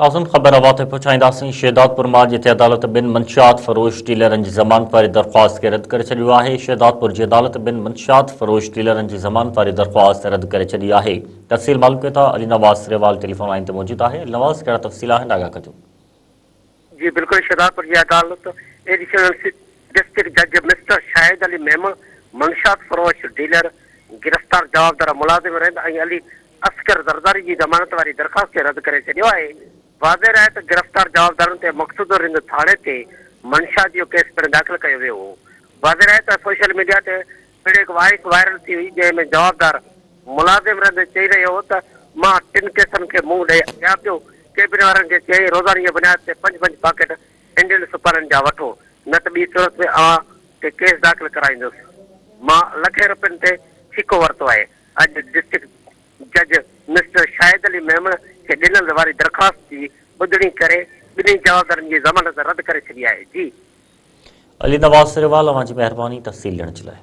ناظرين خبر اوهان تائين پهچائينداسين شهدادپور مان جتي عدالت ٻن منشيات فروش ڊيلرن جي ضمانت واري درخواست کي رد ڪري ڇڏيو آهي شهدادپور جي عدالت ٻن منشيات فروش ڊيلرن جي ضمانت واري درخواست رد ڪري ڇڏي آهي تفصيل معلوم ڪيون ٿا علي نواز سريوال ٽيليفون لائين تي موجود آهي علي نواز ڪهڙا تفصيل آهن آگاهه ڪجو. جي بلڪل شهدادپور جي عدالت ايڊيشنل ڊسٽرڪٽ جج مسٽر شاهد علي ميمڻ منشيات فروش ڊيلر گرفتار جوابدار ملازم رند ۽ علي اصغر زرداري جي ضمانت واري درخواست کي رد ڪري ڇڏيو آهي. واضح رهي ته گرفتار جوابدارن تي مقصود رند ٿاڻي تي منشيات جو ڪيس پڻ داخل ڪيو ويو هو. واضح رهي ته سوشل ميڊيا تي پڻ هڪ وائيس وائرل ٿي هئي جنهن ۾ جوابدار ملازم رند چئي رهيو هو ته مان ٽن ڪيسن کي منهن ڏئي اچان پيو، ڪيبن وارن کي چيائين روزاني جي بنياد تي پنج پنج پاڪيٽ انڊين سپرن جا وٺو نه ته ٻي صورت ۾ اوهان تي ڪيس داخل ڪرائيندس. مان لکين رپين تي ٺيڪو ورتو آهي. اڄ ڊسٽرڪٽ جج مسٽر شاهد علي ميمڻ کي ڏنل واري درخواست جي ٻڌڻي ڪري ٻنهي جوابدارن جي ضمانت رد ڪري ڇڏي آهي. جي. علي نواز سريوال اوهان جي مهرباني تفصيل ڏيڻ جي لاء.